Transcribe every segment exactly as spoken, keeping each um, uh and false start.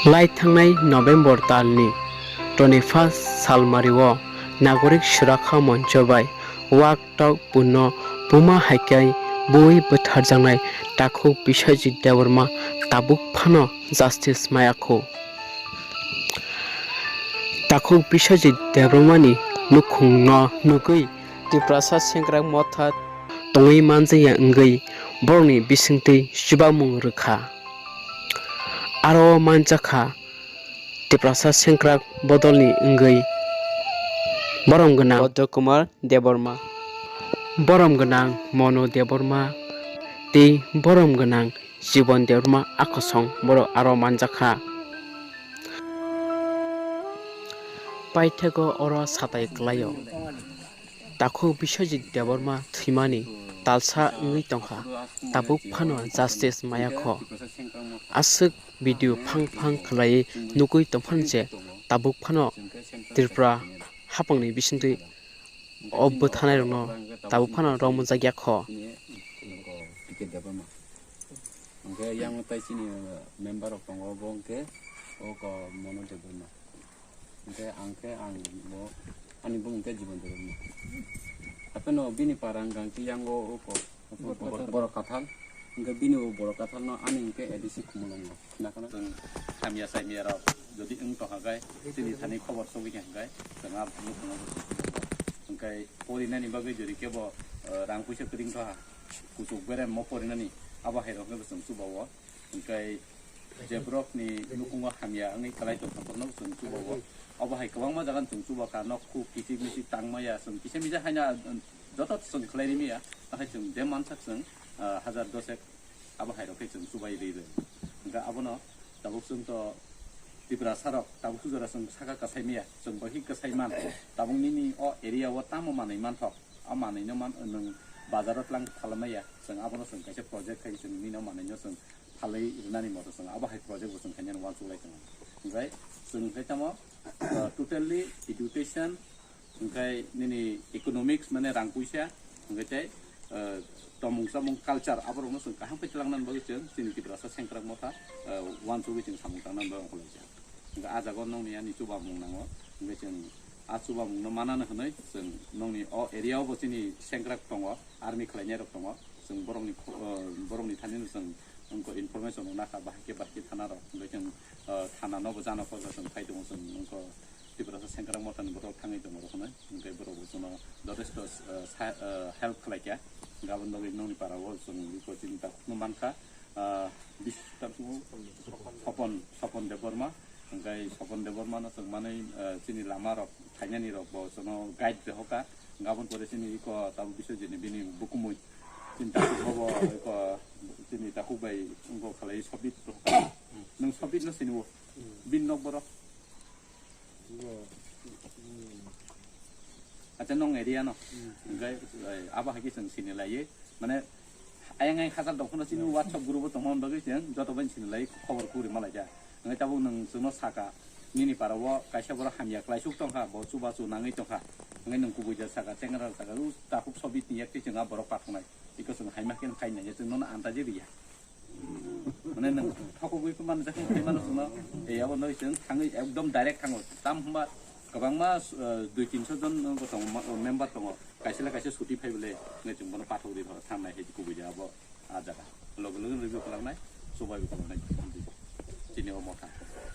Lai thangnai November talni twenty-first salmario Nagorik Surakha Moncho bai Wak Tok Punno Buma hai khe bui bwtharjaknai takhuk Biswajit Debbarma tabuk phano justice maya kho. Takhuk Biswajit Debbarmani nukhungno nugwi Tiprasa sengkrak motha tongwi manjakya wngwi borokni bisingtwi chubamung rwkha. Aro manjakha Tiprasa sengkrak bodolni wngwi borom gwnang Boddo Kumar Debbarma, borom gwnang Mono Debbarma tei borom gwnang Jibon Debbarma a kosong borok aro manjakha. Paithego oro satai kwlaio. Takhuk Biswajit Debbarma thwimani talsa wngwi tongkha, tabuk phano justice maya kho. Aswk video phang phang khlaiwi nugwi tongphano je tabuk phano Tripura hapangni bisingtwi o bwthanairokno tabuk phano romjak ya kho. Hwnkhe yang tai chini member rok tongo, bo hwnkhe o ko Mono Debbarma. Hwnkhe ang khe ang bo, ani bumung khe Jibon Debbarma. Hapheno bini para wngkha hwnkhe yango o ko Borok Kathal. Borok Kathal. Hwnkhe bini o Borok Kathalno ani hwnkhe A D C Khumulwngo. Khna khna. Chwng hamya saimya rok jodi wng tongkha khe, chini thani khobor sogwi kha hwnkhe, chwng a nukhungo bo. Hwnkhe porinani bagwi jodi kebo, eh, rang puisa kwrwi wng tongkha, kuchuk berem mo porinani, abo hai rok hwnkhe bo chwng chuba o. Hwnkhe je borokni nukhungo hamya wngwi kwlai tongkha, borokno chwng chuba o. Obo hai kwbangma jaga chwng chuba kha, nok kuk kichik michik tang maya, chwng kisa misa haino, um, joto chwng khlai ri maya, nakhai chwng de mansak chwng, ah, hazar dosek abo hai rok khe chwng chubai ri rw. Hwnkhe abono tabuk chwng to Tiprasa rok tabuk jora chwng saka kwsai maya, chwng bai khe kwsai man, tabuk nini o area o tamo manwi manthok. A manwino man, nwng bazaro tlang phalmaya, chwng abono chwng kaisa project khai chwng nini o manwino chwng phalwi rwnani moto chwng abo hai project bo chwng khainani uansuk lai tongo. Hwnkhe chwng khe tamo, uh, totally education, hwnkhe nini economics mane rang puisa, hwnkhe tei, uh, tomung chamung culture aborokno chwng kaham khe twlangnani bagwi chwng chini Tiprasa sengkrak motha, uh, uansugwi chwng samung tangnani bagwi ongkhorlaijak. Hwnkhe ah jaga o nokni ani chubamung nango, hwnkhe chwng a chubamungno manano hwnwi chwng nokni o area o bo chini sengkrak tongo, army khlainai rok tongo, chwng borokni kho-, o, borokni thani no chwng wngkha information rwna kha, bahai khe bahai khe thana rok, hwnkhe chwng, o, thana no bo jana kok chwng phai tongo, chwng wngkha Tiprasa sengkrak mothani borok thangwi tongo rok hwnwi, hwnkhe borok bo chwngno jotesto, o, sa-, o, help khlai kha, hwnkhe aboni bagwi nokni para o chwng iko chini takhukno man kha, o, bis-, takhuk Sopon, Sopon Debbarma, hwnkhe Sopon Debbarma no chwng manwi, eh, chini lama rok thainani rok bo chwngno guide rwkha, hwnkhe aboni pore chini iko tabuk Biswajit ni bini bukumui chini takhuk bobo iko chini takhuk bai wngkha khalai Sobit rwkha. Nwng Sobit no sini o? Bini nok borok? Acha nong area no. Hwnkhe, eh, abo hai khe chwng sini lai. Mane, ayang ayang hachal dok phano chini WhatsApp group o tongma bagwi chwng joto bai sini lai khobor kubui ma lai ja. Hwnkhe tabuk nwng chwngno saka, nini para o kaisa borok hamya kwlaisuk tongkha, bo chubachu nangwi tongkha. Hwnkhe nwng kubui ja saka, chengra saka, u takhuk Sobit ni yak twi chwng a borok pathoknai. Iko chwng haima khe khai nai, chwng nono antaji riya. Mane nwng thokogwi pha mano, jakhe khai mano chwngno. Ei abo noi chwng thangwi ekdom direct thango. Tam hwnba kwbangma, eh, dui tinso jon no bo tongo, ma-, member tongo. Kaisa le kaisa suti phai bole, ngai chwng bono pathogwi rw thangnai hai kubui ja abo ah jaga. Loge loge review khlagnai, chubai bo khlagnai. Chini o motha.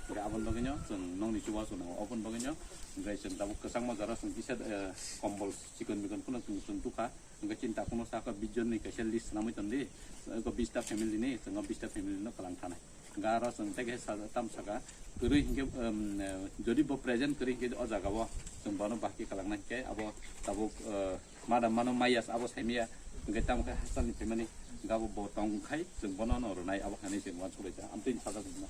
Hwnkhe aboni bagwino chwng nokni chubachu nango. Oboni bagwino hwnkhe chwng tabuk kwchangma jora chwng kisa, eh, kombol chikon mikon phano chwng, chwng tukha. Hwnkhe chini takhukno sakha bish jon ni kaisa list swnamwi tondi. Eko bish ta family ni, chwng o bish ta family no kwlang thanai. Hwnkhe aro chwng tei kaisa tam saka kwrwi hwnkhe, um, eh, jodi bo present kwrwi hwnkhe o jaga o chwng bono bahai khe kwlangnai hwnkhe abo tabuk, eh, madam mano maya abo saimaya hwnkhe tamo khe hachal ni phaimani hwnkhe abo bo tong khai chwng bono no rwnai abo hinwi chwng uansuk laijak. Amtwi ni sajak rwna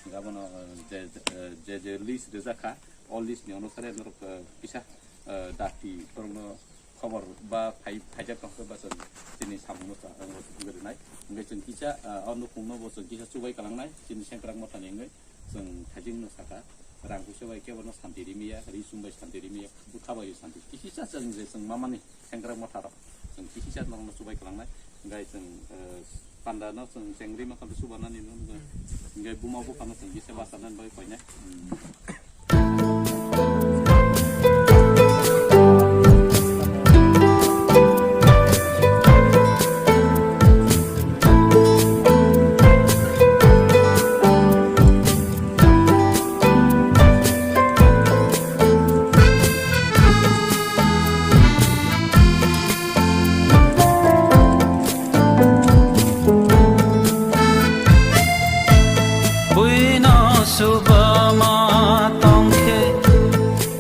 hwnkhe abono, eh, je, je, eh, je, je list rijak kha o list ni onusare norok, eh, kisa, eh, dakti borokno khobor ba phai-, phaijak tong khe ba chwng chini samungno cha-, wngwi rwnai. Hwnkhe chwng kisa, ah, o nukhungno bo chwng kisa chubai kwlangnai, chini sengkrak mothani wngwi chwng thaijingno sakha, rang puisa bai kebono santi rimaya, ri chum bai santi rimaya, bwkha bai santi. Kisa chwng je chwng mamani sengkrak motharok chwng kisa norokno chubai kwlangnai. Hwnkhe chwng, eh, pandano chwng chengri mankha chubanani no. Hingke buma bupha no tong kisa basa nani bagwi koinai. Buino subama tongkhe,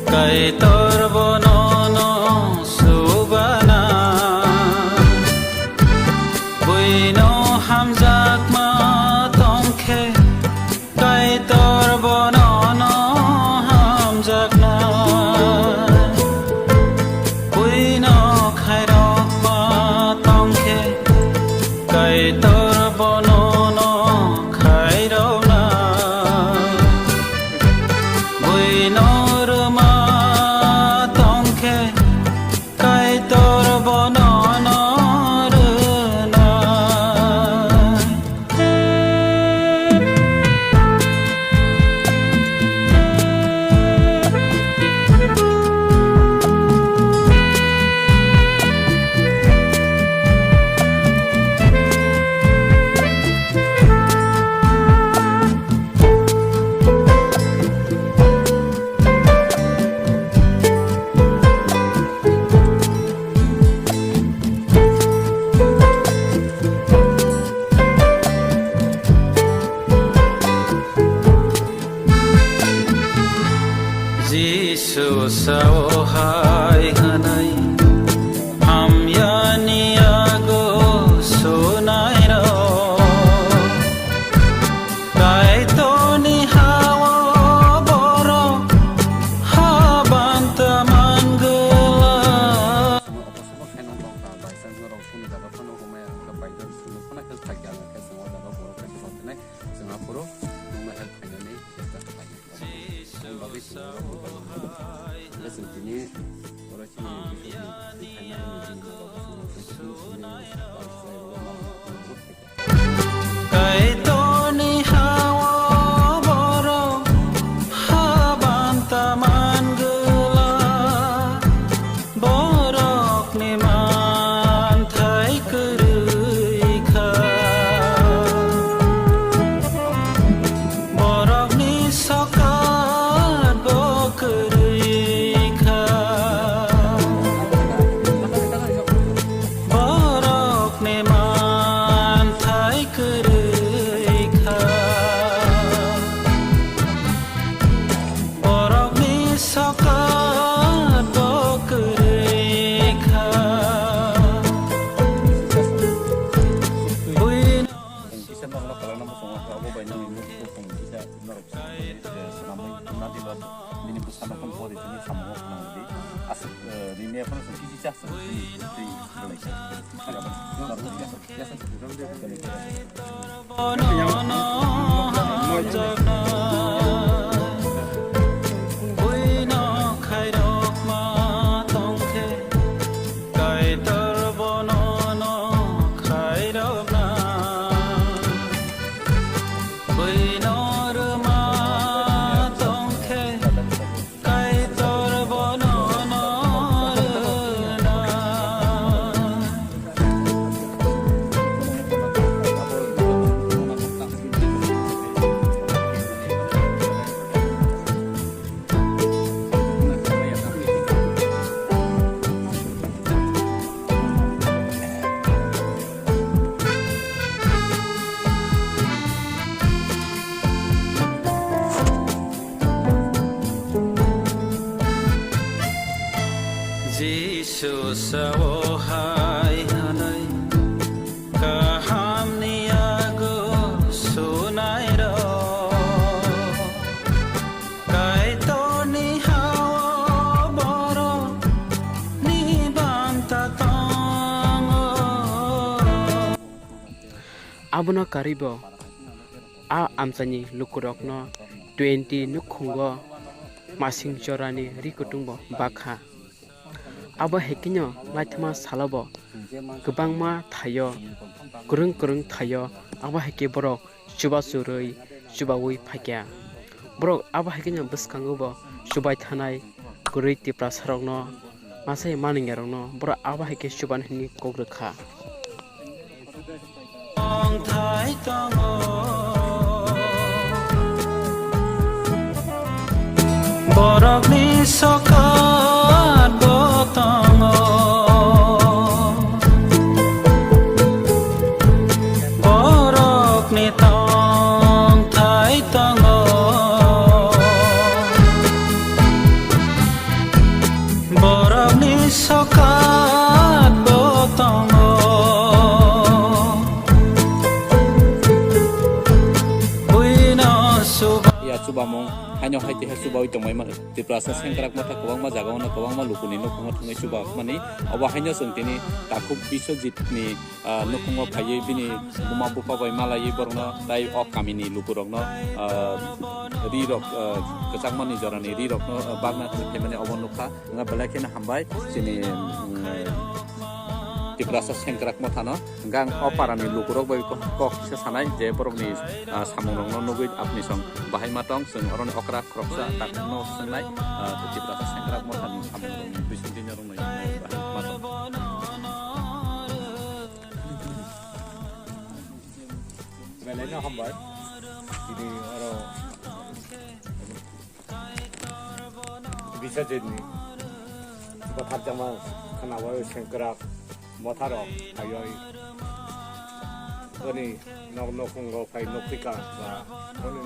Kaitor bono no subana. Buino hamjakma tongkhe, Kaitor bono no hamjakna. Buino khairokma tongkhe, Kaitor bono no khairokna. Buino rwma tongkhe, Kaitor bono no rwna. Jisu sao hai hwnwi, hamyani yago sunairok. Kaitorni ha-o borok haban ta man gwla. Obo sobo khe nang tong kha, by chance norok kunu jaga phano humai ang kha, by chance kunu phano help khai kha, ang khe chwng o jaga borok khe tong thinai, chwng aphuru nokno help khainani chesta khlainai. Aboni bagwi chwng oro bubaini khe chwng tini oro chini Jisu ni thwi khainani chini borok chwng tini chini Kaitorni ha-o borok haban ta man gwla, borokni manthai kwrwi kha, borokni sokat bo kwrwi kha, borokni manthai kwrwi kha. Borokni sokat bo kwrwi kha. Buino Kisa nokla kwlangno bosongo khe abo bai nini mukhugo phung kisa norok swnamwi, eh, swnamwi wngna di ba nini bwsano phano bo di tini samungo phunang di. Aswk, eh, nini ekhorno chwng kisi chak chwng twi twi rwlai kha. Bono no hamjakna, buino khairokma tongkhe, Kaitor bono no khairokna, buino rwma tongkhe, Kaitor bono no rwna. Jisu sao hai hwnwi, kahamni yago sunairok, Kaitorni ha-o borokni banta tongo. Abono karwibo a amchaini lukurokno twenty nukhungo masing jorani ri kutung bo bakha. Abo hai kheno naithoma salobo kwbangma thaio, kwrwng kwrwng thaio, abo hai khe borok chubachu rwi, chubaui phaikha. Borok abo hai kheno bwskango bo chubai thanai kwrwi Tiprasarokno, masa manwiyarokno borok abo hai khe chubani hwnwi kok rwkha. Borokni sokat bo tongo, borokni tongthai tongo. Borokni sokat bo tongo. Buino suba. Ya, chubamung haino hai keha chubaui tongmai mano. Tiprasa sengkrak motha kwbangma jagao no kwbangma lukuni nukhungo thangwi chubamani. Obo haino chwng tini takhuk Biswajit ni ah, nukhungo phaiwi bini buma bupha bai malaiwi borokno tai o kamini lukurokno, ah, ri rok, ah, kwchangmani jorani ri rokno, ah, bagna thangwi phaimani obo nukha. Wngkha belai kheno hambai chini, mm, Tiprasa sengkrak mothano. Hwnkhe ang o parani lukurok bai kok, kok kisa sanai je borokni, ah, samungrokno nugwi apni song bahai ma tong, chwng oroni okra khoroksa takhukno swngnai, ah, Tiprasa sengkrak mothani samungrokni bisingtwi norokno bahai ma tong. Belai no hambai. Tini oro Biswajit ni bwtharjakma khwnawi sengkrak motharo phaiwi boni nok nukhungo phai nukphika ba boni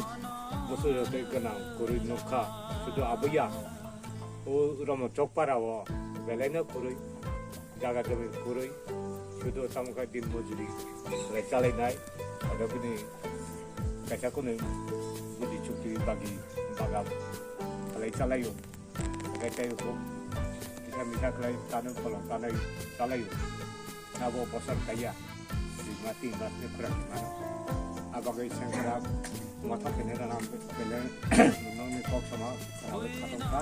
bwswk tei gwnang kwrwi nukha. Sudu abuya o romo chokpara o belai no kwrwi. Jaga jami kwrwi, sudu tamo khe din mojuri khlai chalainai, abo bini kaisa kwnwi budi chukti bagi baga khlai chalaio. Hwnkhe tei bo kisa misa khlai tano pholong tanai chalaio. Abo bosor kaiya, dui mas tin mas ni khwrang mano. Abo bagwi sengkrak mothok kene rana beleng nokni kok sama khwnawi khatong kha.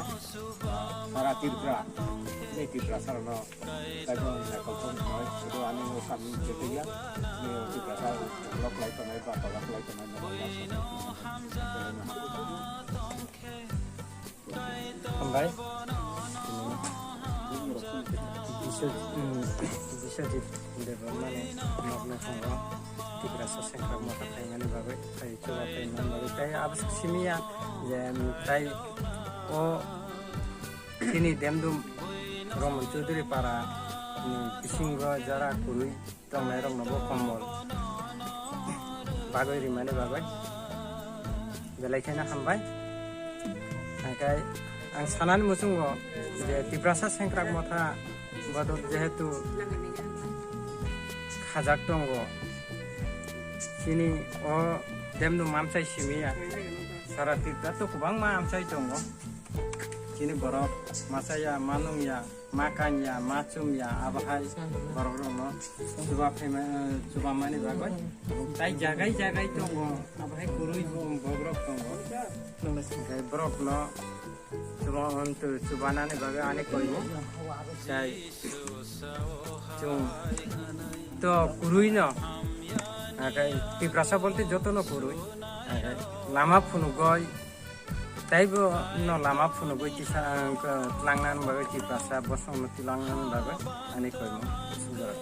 Sara Tripura, ni Tiprasa rano Kaitor ni naikol thong thai, sudu ani o kami jetia, ni o Tiprasa block lai tonai, ba block lai tonai, no block lai tonai. Hambai. Biswajit, hmm, Biswajit Debbarma ni nok nukhungo Tiprasa sengkrak motha phaimani bagwi, phai chuba phaimani bagwi, tai abo simiya je, hmm, tai o Chini Demdum Roman Chaudhary para ni bisingo jora kwrwi tongnai rokno bo kombol bagwi rimani bagwi belai kheno hambai. Hwnkhe ang sanani muchungo je Tiprasa sengkrak motha bodol jehetu khajak tongo, chini o Demdum amchai simiya sara Tripura to kwbangma amchai tongo. Chini borok masa ya, ma nung ya, ma kan ya, ma chum ya, abo hai borok rok no chuba phaima, chuba mani bagwi. Tai jagai jagai tongo, abo hai kwrwi bo-, borok tongo. Hwnkhe borok no chuba, chuba nani bagwi ani koi bo. Tai chung to kwrwi no. Hwnkhe Tiprasa bolte joto no kwrwi. Hwnkhe lama phunugwi Taibo no lama phunugwi kisa, ah, tlangnani bagwi Tiprasa bosongno tlangnani bagwi ani koimung sujak.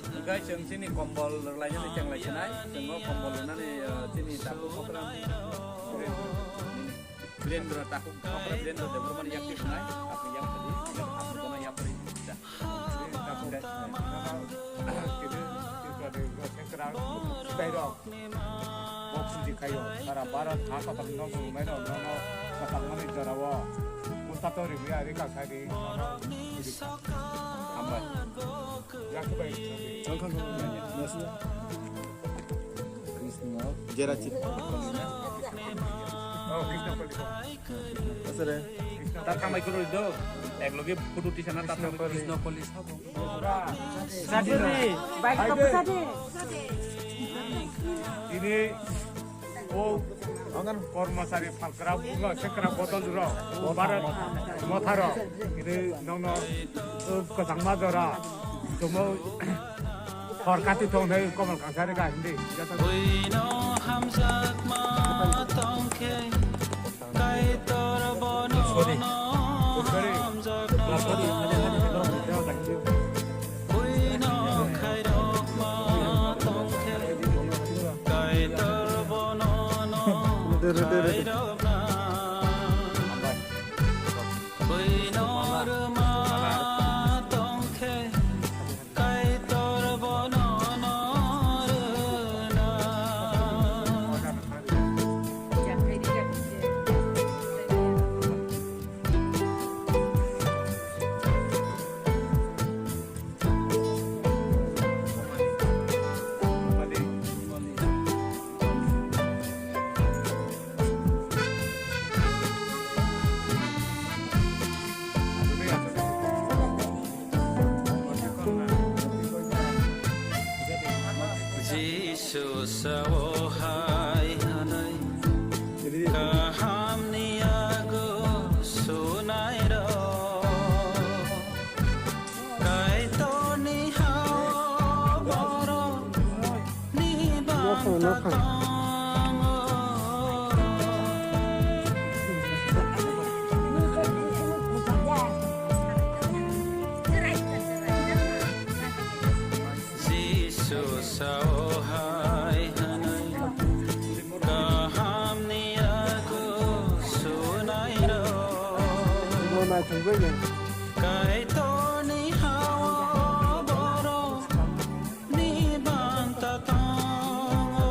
Hwnkhe chwng chini kombol rwlainani chenglai chenai, chwng o kombol rwnani, ah, chini takhuk okra. Birendra takhuk okra Birendra Debbarmani yak twi tongnai, apni yak twi, apni gana yak twi. Takhuk de. Tairok. Bo puji khayo. Sara Bharat ha kotor no nungnai rok no no katakmani jorao. Mustato ribri ari kakhai di. Hambai. Yak bai. Jera chit. Oh, Krishna Pali. Asare. Tar kamai kuru do. Ek loge photo tisana tar kamai kuru. Krishna Pali sabo. Sadiri. Baik, baik. Ini. O, angan kormosari phalkra, bunga sekra bodol rok, Bharat motharo, ini nongno, o, kwchangma jora, jomo, hor kati thong thai komal kangsari ka hindi, jata. Buino hamjakma tongkhe, Kaitor bono no hamjakna. Buino khairokma tongkhe, Kaitor bono no khairokna. Buino rwma tongkhe, Kaitor bono no rwna. Jisu sao hai hwnwi, kahamni yago sunairok, Kaitorni hao borok ni banta tongo. Jisu sao hai hwnwi, kahamni yago sunairok, Kaitorni hao borok ni banta tongo,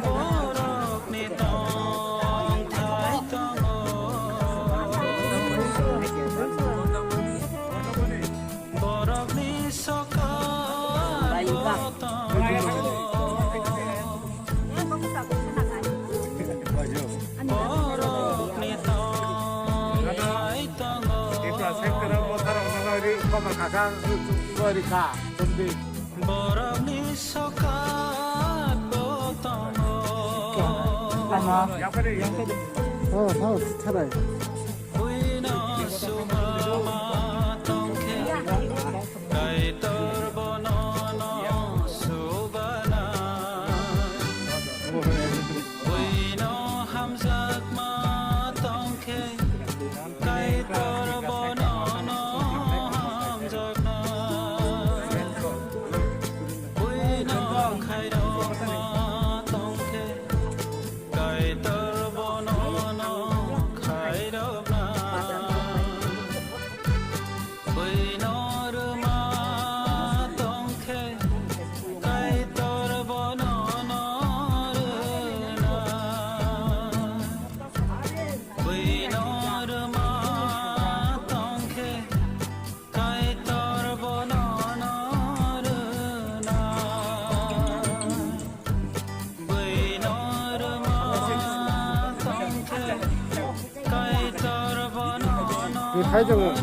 borokni tongthai tongo, borokni sokat bo tongo. Borokni tongthai tongo. Borokni sokat bo tongo. Buino suma ma tongkhe, Kaitor bono no subana. Buino hamjakma tongkhe, Kaitor bono no hamjakna. Buino khairokma tongkhe, Kaitor bono no khairokna. Buino rwma tongkhe, Kaitor bono no rwna. Buino rwma tongkhe, Kaitor bono no rwna. Buino rwma tongkhe, Kaitor bono no rwna.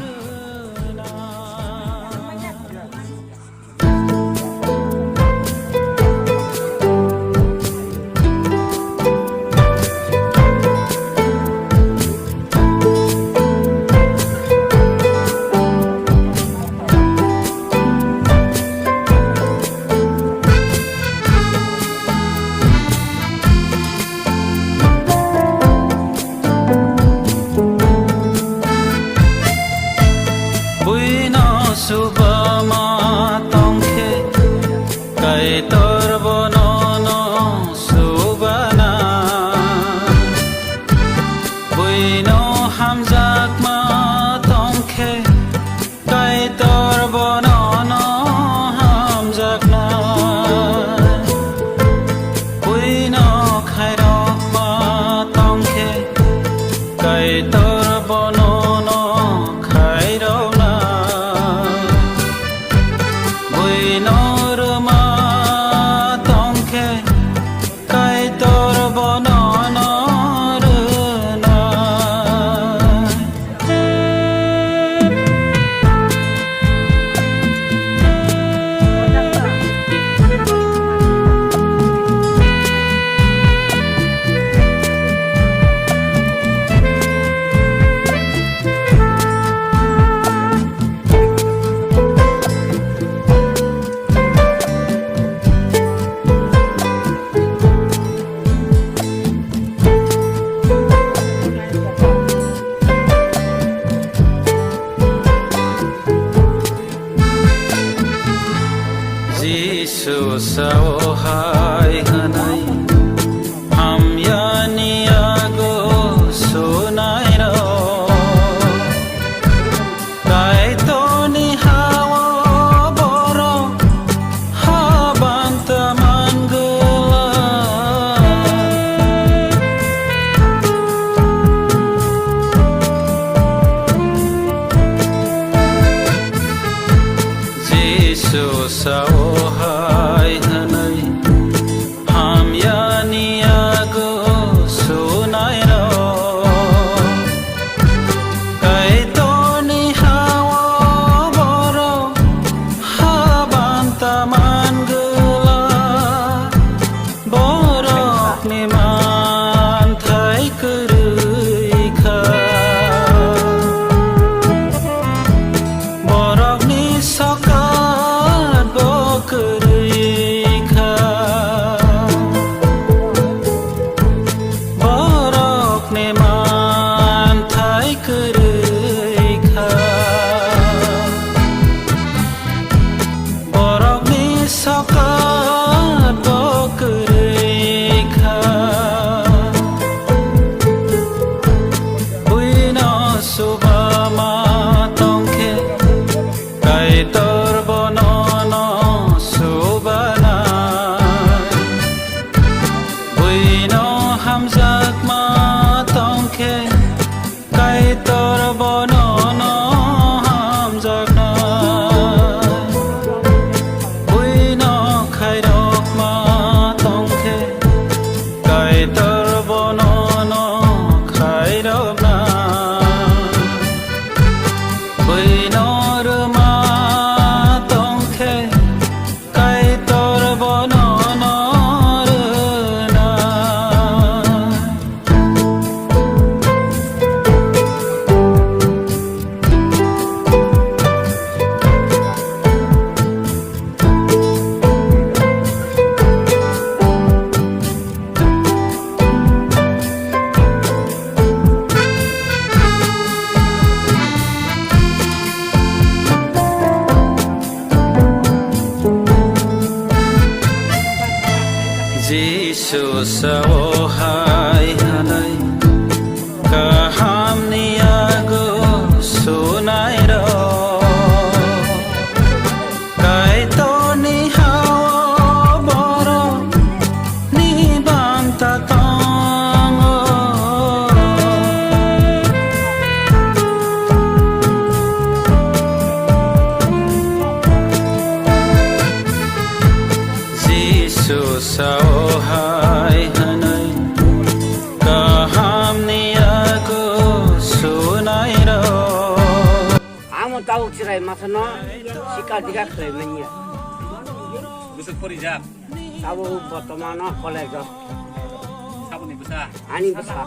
Hamjakma tongkhe Kaitor bono no hamjakna. Buino khairokma tongkhe Kaitor bono no khairokna. Buino rwma tongkhe Kaitor bono no rwna. Jisu sao hai hwnwi, kahamni yago sunairok. Kaitorni hao borokni banta tongo. Jisu sao hai hwnwi, kahamni yago sunairok. Amo tabuk chwrai masano sikha dikha khlai manya. Bwswk porijak? Tabuk bortomano college o. Saboni bwsa? Ani bwsa.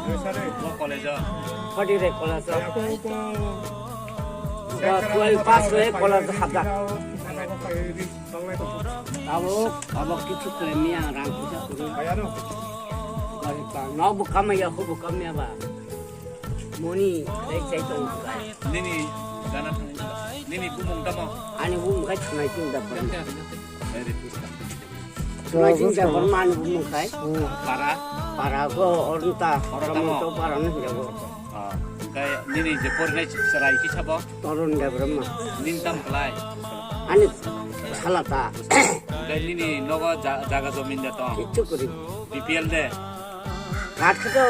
Bo college o? Khotire college o. Bo twelve pass khlai college o habjak. Tabuk, tabuk kichu khlai manya rang puisa kwrwi. Nok bo kamaya, huk bo kamaya ba. Moni, rek chai tong kha. Nini gana thang, nini bumung tamo? Ani bumung khai thanai tin da bang. Very good. Thanai tin da bang mani bumung khai. Hmm. Para? Para go orunta, oro tamo? Orunta para no jago. Ah, kai nini je porinai chwrai ki sabo? Torun Debbarma. Nini tam klai? Ani salata. Kai nini nogo ja-, jaga jomin de tong? Kichu kuri. B P L de? Katkhe to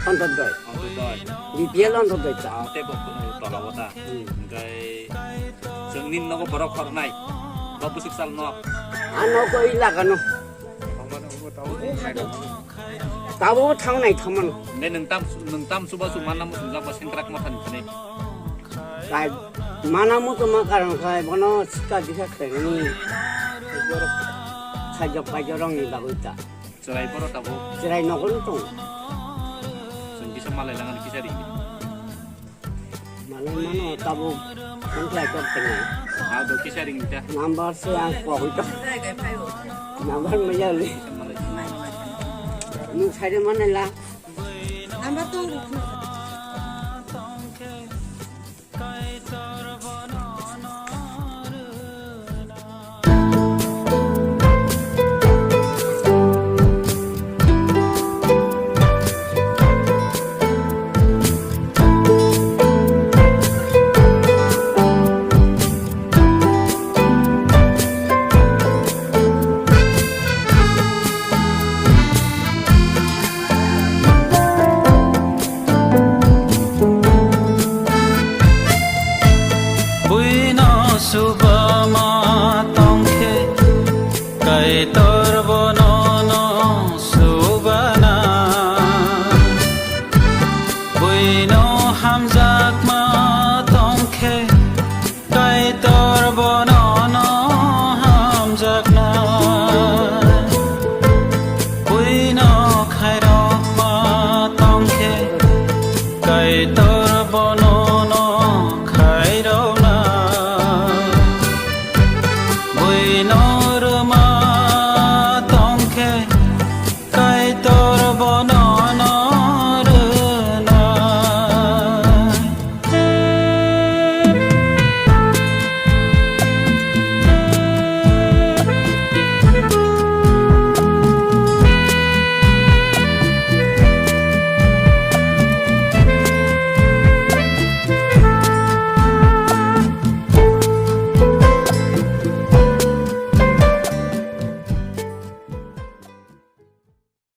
Antyodoi. Antyodoi. B P L Antyodoi ta. Ah, tei bo, eh, tola bo ta. Hmm. Hingkai chwng nini nogo borok khornai. Ba bwswk sal nok. Ano ko ilaka no. Tabo thangnai thamano. Hingkai nwng tam, nwng tam suba su manna muchungjak ba sengkrak ma thani thani. Kai mana muchuma karon khai bono sikha dikha khlainani. Sajok paijorongni bagwi ta. Chwrai borok tabuk. Chwrai nogo no tongo. Chwng kisa malai langani kisa ring. Malai mano tabuk. Phone khlai tok tongo. Ah, do kisa ring ta. Number se ang kok to. Number maya le. Kisa malai. Nwng sai de mano la. Number to. Buino subama tongkhe, Kaitor bono no subana. Buino hamjakma tongkhe, Kaitor bono no hamjakna. Buino khaira